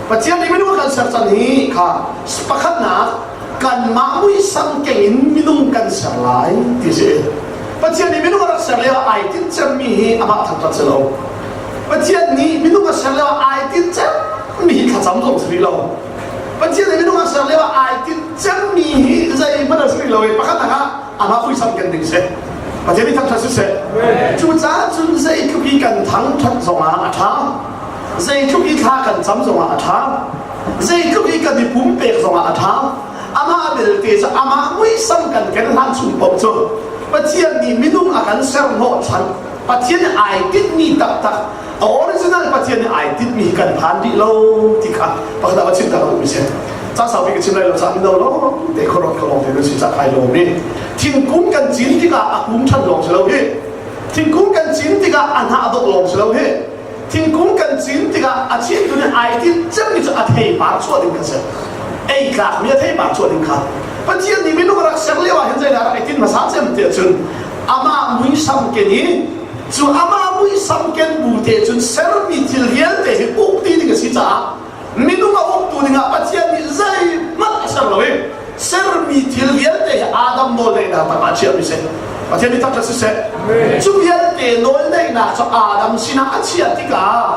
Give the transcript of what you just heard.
Pathian nih minung a kan ser cang hi kha pakhatnak kanmah muisam keng in minung kan ser lai ti si. Pathian nih minung a rak ser lio ah ai tinh cemmi hi amah thangṭhat si lo. Pathian nih minung a ser lio ah ai tinh cemmi hi thlacam zong si rih lo. Pathian nih minung a ser lio ah ai tinh cemmi hi zeihmanh a si rih lo i pakhatnak ah amah muisam ken ding si. Pathian nih thangṭhat siseh. Cucaah cun zeitluk i kan thangṭhat zongah a ṭha. Zeitluk i thla kan cam zongah a ṭha. Zeitluk i kan i pumpek zongah a ṭha. Amah belte cu amah muisam kan ken hlan chung paoh cu Pathian nih minung a kan ser hnawhchan. Pathian nih ai tinhmi taktak a original Pathian nih ai tinhmi hi kan phan rih lo ti kha pakhat ah va chim ta ka duhmi si. Ca saupi ka chim lai lo ca mino lawng te khuaruat kho lawng te nan si ca kai lawm i thingkung kan cin tikah a kung ṭhan lawng si lo hi. Thingkung kan cin tikah a hnah dawh lawng si lo hi. Thingkung kan cin tikah a cintu nih ai tinh cemmi cu a theipar chuah ding kha si. Ei tlakmi a theipar chuah ding kha. Pathian nih minung a rak ser lio ah hin zeidah rak i tinh hmasa cem tiah cun amah muisam ken i cu amah muisam ken bu te cun sermi thil vialte hi uk ti ding a si caah minung a uktu dingah Pathian nih zeihmanh a ser lo i sermi thil vialte hi Adam nawlngeihnak tangah chiahmi si. Pathian nih thangṭhat siseh. Cu vialte nawlngeihnak cu Adam sinah a chiah tikah.